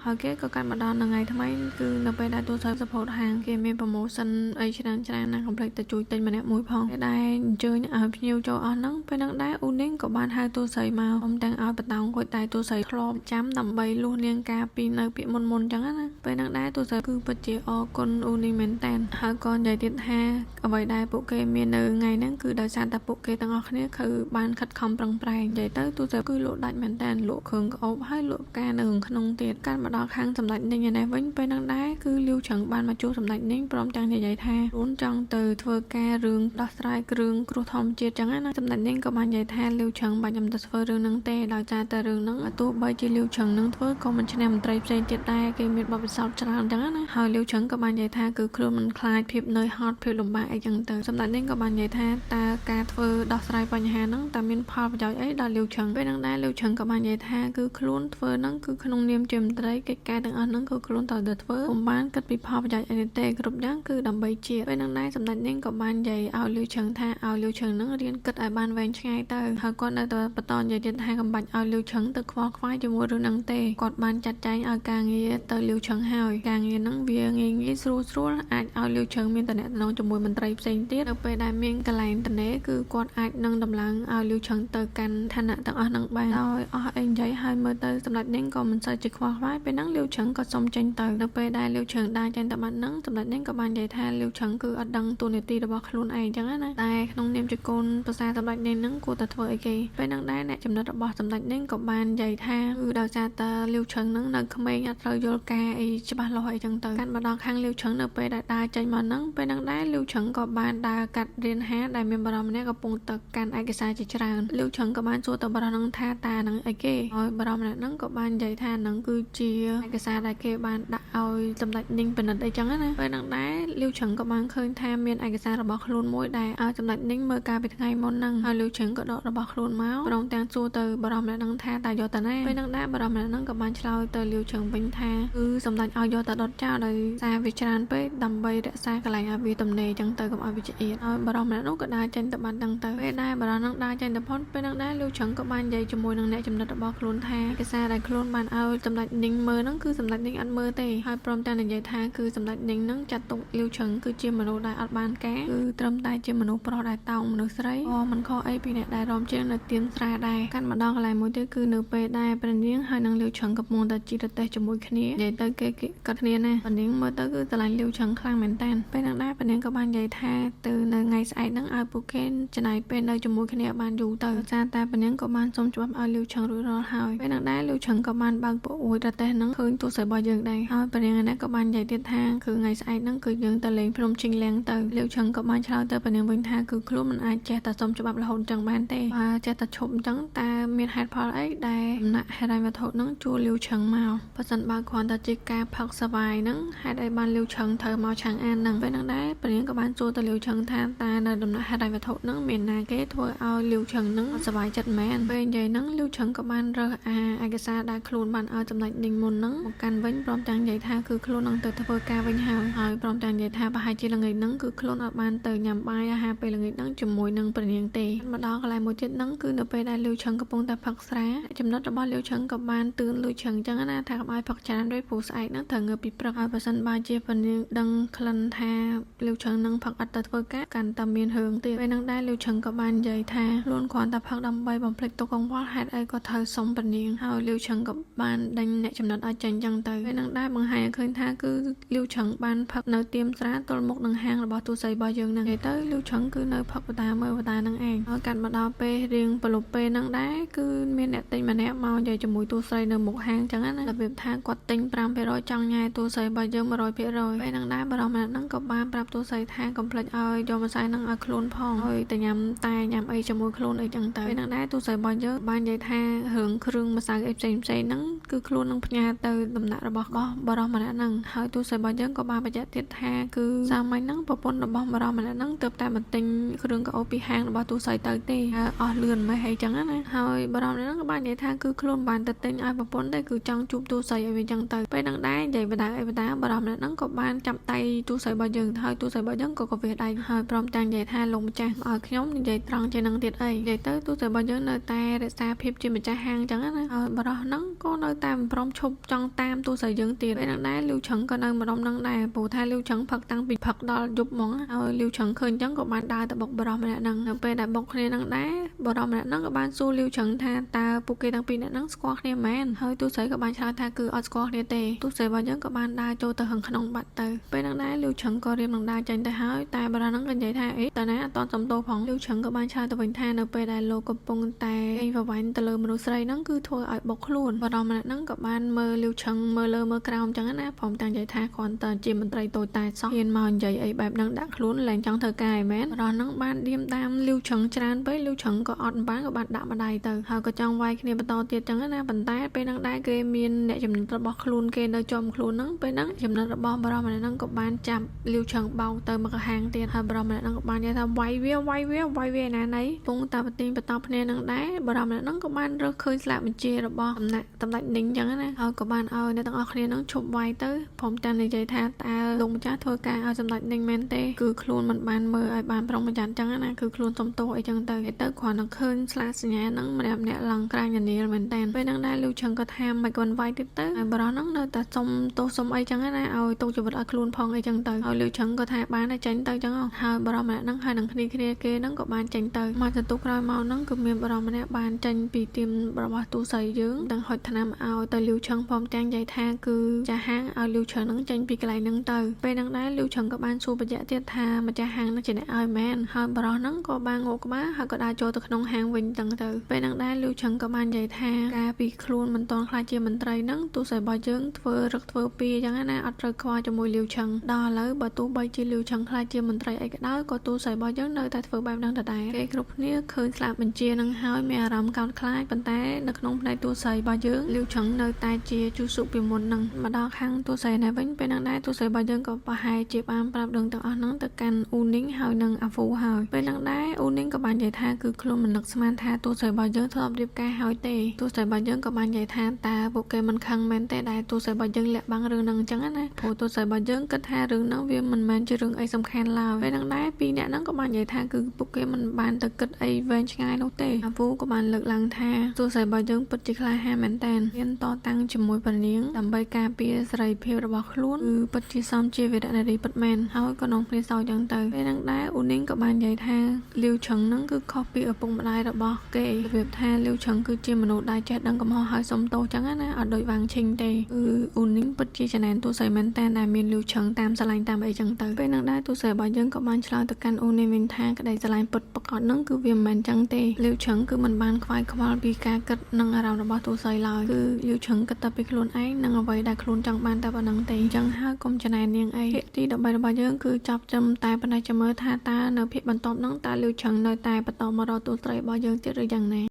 ហើយគេក៏កាន់មកដល់នៅថ្ងៃថ្មីគឺនៅពេលដែលទូរស័ព្ទ support ហាងគេមាន promotion អីច្រើនច្រើនណាស់កុំភ្លេចទៅជួយទិញម្នាក់មួយផងគេដែរអញ្ជើញឲ្យភ្ញៀវចូលអស់ហ្នឹងពេលហ្នឹងដែរអ៊ូនីងក៏បានហៅទូរស័ព្ទមកអ៊ំទាំងឲ្យបតោងគុយតែទូរស័ព្ទធ្លាប់ចាំដើម្បីលួសនាងការពីនៅពាក្យមុនមុនអញ្ចឹងណាពេលហ្នឹងដែរទូរស័ព្ទគឺពិតជាអរគុណអ៊ូនីងមែនតើហើយក៏និយាយទៀតថាអ្វីដែលពួកគេមាននៅថ្ងៃហ្នឹងគឺដោយសារតែពួកគេទាំងអស់គ្នាគឺបានខិតខំប្រឹងប្រែងនិយាយទៅទូរស័ព្ទគឺលក់ដាច់មែនតើលក់គ្រឿងក្អូបហើយលក់ផ្កានៅក្នុងទៀតកាន់មកដល់ខាងសម្ដេចនីងឯនេះវិញពេលហ្នឹងដែរគឺលាវឆឹងបានមកជួបសម្ដេចនីងព្រមទាំងនិយាយថាខ្លួនចង់ទៅធ្វើការរឿងដោះស្រាយគ្រឿងគ្រោះធម្មជាតិចឹងណាសម្ដេចនីងក៏បាននិយាយថាលាវឆឹងបាច់ខ្ញុំទៅធ្វើរឿងហ្នឹងទេដោយសារតែរឿងហ្នឹងទោះបីជាលាវឆឹងនឹងធ្វើក៏មិនឈ្នះមន្ត្រីផ្សេងទៀតដែរគេមានបទពិសោធន៍ច្រើនចឹងណាហើយលាវឆឹងក៏បាននិយាយថាគឺខ្លួនមិនខ្លាចភាពនឿយហត់ភាពលំបាកអីចឹងទៅសម្ដេចនីងក៏បាននិយាយថាតើការធ្វើដោះស្រាយបញ្ហាហ្នឹងតើមានផលប្រយោជន៍អីដល់លាវឆឹងពេលហ្នឹងដែរលាវឆឹងក៏បាននិយាយថាគឺខ្លួនធ្វើហ្នឹងគឺក្នុងនាមជាមន្ត្រីកិច្ចការទាំងអស់ហ្នឹងគឺខ្លួនត្រូវតែធ្វើពុំបានគិតពីផលប្រយោជន៍អីទេគ្រប់យ៉ាងគឺដើម្បីជាតិពេលហ្នឹងដែរសម្ដេចនាងក៏បាននិយាយឲ្យលាវឆឹងថាឲ្យលាវឆឹងហ្នឹងរៀនគិតឲ្យបានវែងឆ្ងាយទៅហើយគាត់នៅតែបន្តនិយាយទៀតថាកំបាច់ឲ្យលាវឆឹងទៅខ្វល់ខ្វាយជាមួយរឿងហ្នឹងទេគាត់បានចាត់ចែងឲ្យការងារទៅលាវឆឹងហើយការងារហ្នឹងវាងាយងាយស្រួលស្រួលអាចឲ្យលាវឆឹងមានតំណែងជាមួយមន្ត្រីផ្សេងទៀតនៅពេលដែលមានកន្លែងតនេគឺគាត់អាចនឹងដំឡើងឲ្យលាវឆឹងទៅកាន់ឋានៈទាំងអស់ហ្នឹងបានដោយអស់អីនិយាយហើយមើលទៅសម្ដេចនាងក៏មិនសូវជាខ្វល់ខ្វាយពេលហ្នឹងលាវឆឹងក៏សុំចេញទៅនៅពេលដែលលាវឆឹងដើរចេញទៅបាត់ហ្នឹងសម្ដេចនាងក៏បាននិយាយថាលាវឆឹងគឺអត់ដឹងតួនាទីរបស់ខ្លួនឯងចឹងណាតែក្នុងនាមជាកូនប្រសាសម្ដេចនាងហ្នឹងគួរតែធ្វើអីគេពេលហ្នឹងដែរអ្នកចំណិតរបស់សម្ដេចនាងក៏បាននិយាយថាគឺដោយសារតែលាវឆឹងហ្នឹងនៅក្មេងអត់ត្រូវយល់ការអីច្បាស់លាស់អីចឹងទៅកាន់មកដល់ខាងលាវឆឹងនៅពេលដែលដើរចេញមកហ្នឹងពេលហ្នឹងដែរលាវឆឹងក៏បានដើរកាត់រៀនហាដែលមានបរិមម្នាក់កំពុងទៅកាន់ឯកសារជាច្រើនលាវឆឹងក៏បានសួរទៅបរិមហ្នឹងថាតាហ្នឹងអីគេហើយបរិមម្នាក់ហ្នឹងក៏បាននិយាយថាហ្នឹងគឺជាឯកសារដែលគេបានដាក់ឲ្យសម្ដេចនាងពិនិត្យអីចឹងណាពេលហ្នឹងដែរលាវឆឹងក៏បានឃើញថាមានឯកសាររបស់ខ្លួនមួយដែលឲ្យសម្ដេចនាងមើលកាលពីថ្ងៃមុនហ្នឹងហើយលាវឆឹងក៏ដករបស់ខ្លួនមកព្រមទាំងសួរទៅបរិមម្នាក់ហ្នឹងថាតើយកទៅណាពេលហ្នឹងដែរបរិមម្នាក់ហ្នឹងក៏បានឆ្លើយទៅលាវឆឹងវិញថាគឺសម្ដេចឲ្យយកទៅដុតចោលដោយសារវាច្រើនពេកដើម្បីរក្សាកន្លែងឲ្យវាទំនេរចឹងទៅកុំឲ្យវាឆ្អៀតហើយបរិមម្នាក់នោះក៏ដើរចេញទៅបាត់ហ្នឹងទៅពេលដែរបរិមហ្នឹងដើរចេញទៅផុតពេលហ្នឹងដែរលាវឆឹងក៏បាននិយាយជាមួយនឹងអ្នកចំណិតរបស់ខ្លួនថាឯកសារដែលខ្លួនបានឲ្យសម្ដេចនាងមើលហ្នឹងគឺសម្ដេចនាងអត់មើលទេហើយព្រមទាំងនិយាយថាគឺសម្ដេចនាងហ្នឹងចាត់ទុកលាវឆឹងគឺជាមនុស្សដែលអត់បានការគឺត្រឹមតែជាមនុស្សប្រុសដែលតោងមនុស្សស្រីក៏មិនខុសអីពីអ្នកដែលរំជាងនៅទៀនស្រាដែរកាន់មកដល់កន្លែងមួយទៀតគឺនៅពេលដែលព្រះនាងហើយនឹងលាវឆឹងកំពុងតែជិះរទេះជាមួយគ្នានិយាយទៅគេគេកាត់គ្នាណាព្រះនាងមើលទៅគឺស្រឡាញ់លាវឆឹងខ្លាំងមែនតើពេលហ្នឹងដែរព្រះនាងក៏បាននិយាយថាទៅនៅថ្ងៃស្អែកហ្នឹងឲ្យពួកគេចំណាយពេលនៅជាមួយគ្នាបានយូរទៅសារតែព្រះនាងក៏បានសុំច្បាប់ឲ្យលាវឆឹងរួចរាល់ហើយពេលហ្នឹងដែរលាវឆឹងក៏បានបើកពអួយរទេះហ្នឹងឃើញទូរស័ព្ទរបស់យើងដែរហើយព្រះនាងនេះក៏បាននិយាយទៀតថាគឺថ្ងៃស្អែកហ្នឹងគឺយើងទៅលេងភ្នំជីងលៀងទៅលាវឆឹងក៏បានឆ្លើយទៅព្រះនាងវិញថាគឺខ្លួនមិនអាចចេះតែសុំច្បាប់រហូតចឹងបានទេបើចេះតែឈប់អញ្ចឹងតើមានហេតុផលអីដែលដំណាក់ហិរញ្ញវត្ថុហ្នឹងជួលលាវឆឹងមកបើសិនបើគ្រាន់តែជាការផឹកសវ៉ាយហ្នឹងហេតុអីបានលាវឆឹងត្រូវមកឆាងអានហ្នឹងពេលហ្នឹងដែរព្រះនាងក៏បានសួរទៅលាវឆឹងថាតើនៅដំណាក់ហិរញ្ញវត្ថុហ្នឹងមានណាគេធ្វើឲ្យលាវឆឹងហ្នឹងអត់សប្បាយចិត្តមែនពេលនិយាយហ្នឹងលាវឆឹងក៏បានរើសអាឯកសារដែលខ្លួនបានឲ្យចំណុចនាងមុនហ្នឹងមកកាន់វិញព្រមទាំងនិយាយថាគឺខ្លួននឹងទៅធ្វើការវិញហើយហើយព្រមទាំងនិយាយថាប្រហែលជាល្ងាចហ្នឹងគឺខ្លួនអត់បានទៅញ៉ាំបាយអាហារពេលល្ងាចហ្នឹងជាមួយនឹងព្រះនាងទេមកដល់កន្លែងមួយទៀតហ្នឹងគឺនៅពេលដែលលាវឆឹងកំពុងតែផឹកស្រាចំណុចរបស់លាវឆឹងក៏បានទឿនលាវឆឹងអញ្ចឹងណាថាកុំឲ្យផឹកច្រើនด้วยព្រោះស្អែកហ្នឹងត្រូវងើបពីព្រឹកហើយបើសិនបើជាព្រះនាងដឹងក្លិនថាលាវឆឹងនឹងផឹកអត់ទៅធ្វើការកាន់តែមានរឿងទៀតពេលហ្នឹងដែរលាវឆឹងក៏បាននិយាយថាខ្លួនគ្រាន់តែផឹកដើម្បីបំភ្លេចទុក្ខកង្វល់ហេតុអីក៏ត្រូវសុំព្រះនាងហើយលាវឆឹងក៏បានដេញអ្នកចំណិតឲ្យចេញចឹងទៅពេលហ្នឹងដែរបង្ហាញឲ្យឃើញថាគឺលាវឆឹងបានផឹកនៅទៀមស្រាទល់មុខនឹងហាងរបស់ទូសីរបស់យើងហ្នឹងនិយាយទៅលាវឆឹងគឺនៅផឹកបតាមើលបតាហ្នឹងឯងហើយកាត់មកដល់ពេលរៀងប្រលប់ពេលហ្នឹងដែរគឺមានអ្នកទិញម្នាក់មកនិយាយជាមួយទូស្រីនៅមុខហាងចឹងណារបៀបថាគាត់ទិញ5%ចង់ញ៉ែទូស្រីរបស់យើង100%ពេលហ្នឹងដែរបរិមម្នាក់ហ្នឹងក៏បានប្រាប់ទូស្រីថាកុំភ្លេចឲ្យយកម្សៅហ្នឹងឲ្យខ្លួនផងហើយទៅញ៉ាំតែញ៉ាំអីជាមួយខ្លួនអីចឹងទៅពេលហ្នឹងដែរទូស្រីរបស់យើងបាននិយាយថារឿងគ្រឿងម្សៅអីផ្សេងផ្សេងហ្នឹងគឺខ្លួននឹងផ្ញើទៅដំណាក់របស់បរិមម្នាក់ហ្នឹងហើយទូស្រីរបស់យើងក៏បានបញ្ជាក់ទៀតថាគឺសាមញ្ញហ្នឹងប្រពន្ធរបស់បរិមម្នាក់ហ្នឹងទើបតែមកទិញគ្រឿងកអូបពីហាងរបស់ទូស្រីទៅទេហើយអស់លឿនម៉េះអីចឹងណាហើយបរិមម្នាក់ហ្នឹងក៏បាននិយាយថាគឺខ្លួនបានទៅទិញឲ្យប្រពន្ធទេគឺចង់ជួបទូស្រីឲ្យវាចឹងទៅពេលហ្នឹងដែរនិយាយបដាអីបដាបរិមម្នាក់ហ្នឹងក៏បានចាប់ដៃទូស្រីរបស់យើងហើយទូស្រីរបស់យើងក៏វាដៃហើយព្រមទាំងនិយាយថាលោកម្ចាស់ឲ្យខ្ញុំនិយាយត្រង់ជាងនឹងទៀតអីនិយាយទៅទូស្រីរបស់យើងនៅតែរក្សាភាពជាម្ចាស់ហាងចឹងណាហើយបរិះហ្នឹងក៏នៅតែមិនព្រមឈប់ ប់ចង់តាមតួស្រីយើងទៀតពេលហ្នឹងដែរលីវឆឹងក៏នៅម្ដុំហ្នឹងដែរព្រោះថាលីវឆឹងផឹកតាំងពីផឹកដល់យប់ហ្មងហើយលីវឆឹងឃើញអញ្ចឹងក៏បានដើរទៅបុកបរោះម្នាក់ហ្នឹងនៅពេលដែលបុកគ្នាហ្នឹងដែរបរោះម្នាក់ហ្នឹងក៏បានសួរលីវឆឹងថាតើពួកគេទាំងពីរនាក់ហ្នឹងស្គាល់គ្នាមែនហើយតួស្រីក៏បានឆ្លើយថាគឺអត់ស្គាល់គ្នាទេតួស្រីរបស់យើងក៏បានដើរចូលទៅខាងក្នុងបាត់ទៅពេលហ្នឹងដែរលីវឆឹងក៏រៀបនឹងដើរចេញទៅហើយតែបរោះហ្នឹងក៏និយាយថាអេតាណាអត់តន់សំទោសផងលីវឆឹងក៏បានឆ្លើយទៅវិញថានៅពេលដែលលោកកំពុងតែអេងប្រវាញ់ទៅលើមនុស្សស្រីហ្នឹងគឺធ្វើឲ្យបុកខ្លួនបរោះម្នាក់ហ្នឹងក៏បានមើលលីវឆឹងមើលលើមើលក្រោមអញ្ចឹងណាព្រមទាំងនិយាយថាគ្រាន់តែជាមន្ត្រីតូចតាចសោះហ៊ានមកនិយាយអីបែបហ្នឹងដាក់ខ្លួនលែងចង់ធ្វើការឯមែនបរោះហ្នឹងបានឌៀមដាមលីវឆឹងច្រើនពេកលីវឆឹងក៏អត់បានក៏បានដាក់ម្ដាយទៅហើយក៏ចង់វាយគ្នាបន្តទៀតអញ្ចឹងណាប៉ុន្តែពេលហ្នឹងដែរគេមានអ្នកចំណិតរបស់ខ្លួនគេនៅចំខ្លួនហ្នឹងពេលហ្នឹងចំណិតរបស់បរោះម្នាក់ហ្នឹងក៏បានចាប់លីវឆឹងបោកទៅមកហាងទៀតហើយបរោះម្នាក់ហ្នឹងក៏បាននិយាយថាវាយវាវាយវាវាយវាណាណីពងតាបទីងបន្តគ្នានឹងដែរបរោះម្នាក់ហ្នឹងក៏បានរើសឃើញស្លាកបញ្ជារបស់ដំណាក់សម្ដេចនីងអញ្ចឹងណាហើយក៏បានឲ្យអ្នកទាំងអស់គ្នាហ្នឹងឈប់វាយទៅព្រមទាំងនិយាយថាតើលោកម្ចាស់ធ្វើការឲ្យសម្ដេចនីងមែនទេគឺខ្លួនមិនបានមើលឲ្យបានប្រុងប្រយ័ត្នអញ្ចឹងណាគឺខ្លួនសុំទោសអីចឹងទៅទៅគ្រាន់តែឃើញស្លាកសញ្ញាហ្នឹងម្នាក់ម្នាក់ឡើងក្រាញនានាលមែនតើពេលហ្នឹងដែរលូឆឹងក៏ថាមិនក៏មិនវាយទៀតទៅហើយបរោះហ្នឹងនៅតែសុំទោសសុំអីចឹងណាឲ្យទុកជីវិតឲ្យខ្លួនផងអីចឹងទៅហើយលូឆឹងក៏ថាបានតែចេញទៅចឹងហើយបរោះម្នាក់ហ្នឹងហើយនឹងគ្នាគ្នាគេហ្នឹងក៏បានចេញទៅមកសន្ទុះក្រោយមកហ្នឹងគឺមានបរោះម្នាក់បានចេញពីទៀមរបស់ទូស័យយើងទាំងហុចថ្នាំឲ្យទៅលូឆឹងព្រមទាំងនិយាយថាគឺចាស់ហាងឲ្យលូឆឹងហ្នឹងចេញពីកន្លែងហ្នឹងទៅពេលហ្នឹងដែរលូឆឹងក៏បានសួរបច្ចៈទៀតថាម្ចាស់ហាងហ្នឹងជាអ្នកឲ្យមែនហើយបរោះហ្នឹងក៏បានងក់ក្បាលហើយក៏ដើរចូលទៅក្នុងហាងវិញចឹងទៅពេលហ្នឹងដែរលូឆឹងក៏បាននិយាយថាការពីខ្លួនមិនតន់ខ្លាចជាមន្ត្រីហ្នឹងទូស័យរបស់យើងធ្វើរឹកធ្វើពីចឹងណាអត់ត្រូវខ្វល់ជាមួយលីវឆឹងដល់ឥឡូវបើទោះបីជាលីវឆឹងខ្លាចជាមន្ត្រីអីក៏ដោយក៏ទូស័យរបស់យើងនៅតែធ្វើបែបហ្នឹងដដែលគេគ្រប់គ្នាឃើញស្លាកបញ្ជានឹងហើយមានអារម្មណ៍កោតខ្លាចប៉ុន្តែនៅក្នុងផ្នែកទូស័យរបស់យើងលីវឆឹងនៅតែជាជូសុពីមុនហ្នឹងមកដល់ខាងទូស័យនេះវិញពេលហ្នឹងដែរទូស័យរបស់យើងក៏ប្រហែលជាបានប្រាប់រឿងទាំងអស់ហ្នឹងទៅកាន់អ៊ូនីងហើយនិងអាហ្វូហើយពេលហ្នឹងដែរអ៊ូនីងក៏បាននិយាយថាគឺខ្លួនមិននឹកស្មានថាទូស័យរបស់យើងធ្លាប់រៀបការហើយទេទូស័យរបស់យើងក៏បាននិយាយថាតើពួកគេមិនខឹងមែនទេដែលទូស័យរបស់យើងលាក់បាំងរឿងហ្នឹងអញ្ចឹងណាព្រោះទូស័យរបស់យើងគិតថារឿងហ្នឹងវាមិនមែនជារឿងអីសំខាន់ឡើយពេលហ្នឹងដែរពីរអ្នកហ្នឹងក៏បាននិយាយថាគឺពួកគេមិនបានទៅគិតអីវែងឆ្ងាយនោះទេអាហ្វូក៏បានលើកឡើងថាទូស័យរបស់យើងពិតជាក្លាហានមែនតើមានតតាំងជាមួយព្រះនាងដើម្បីការពារសេរីភាពរបស់ខ្លួនគឺពិតជាសមជាវីរៈនារីពិតមែនហើយក៏នងគ្នាសោចចឹងទៅពេលហ្នឹងដែរអ៊ូនីងក៏បាននិយាយថាលីវឆឹងហ្នឹងគឺខុសពីឪពុកម្ដាយរបស់គេរបៀបថាលីវឆឹងគឺជាមនុស្សដែលចេះដឹងកំហុសហើយសុំទោសចឹងណាអត់ដូចវាងឈិងទេគឺអ៊ូនីងពិតជាចំណែនទូស័យមែនតើដែលមានលីវឆឹងតាមស្រឡាញ់តាមអីចឹងទៅពេលហ្នឹងដែរទូស័យរបស់យើងក៏បានឆ្លើយទៅកាន់អ៊ូនីងវិញថាក្តីស្រឡាញ់ពិតប្រាកដហ្នឹងគឺវាមិនមែនចឹងទេលីវឆឹងគឺមិនបានខ្វាយខ្វល់ពីការគិតនិងអារម្មណ៍របស់ទូស័យឡើយគឺលីវឆឹងគិតតែពីខ្លួនឯងនិងអ្វីដែលខ្លួនចង់បានតែប៉ុណ្្នឹងទេអញ្ចឹងហើយកុំចំណែននាងអីភាគទី13របស់យើងគឺចាប់ចំតែប៉ុណ្ណេះចាំមើលថាតើនៅភាគបន្ទាប់ហ្នឹងតើលីវឆឹងនៅតែបន្តមករកទូស្រីរបស់យើងទៀតឬយ៉ាងណា។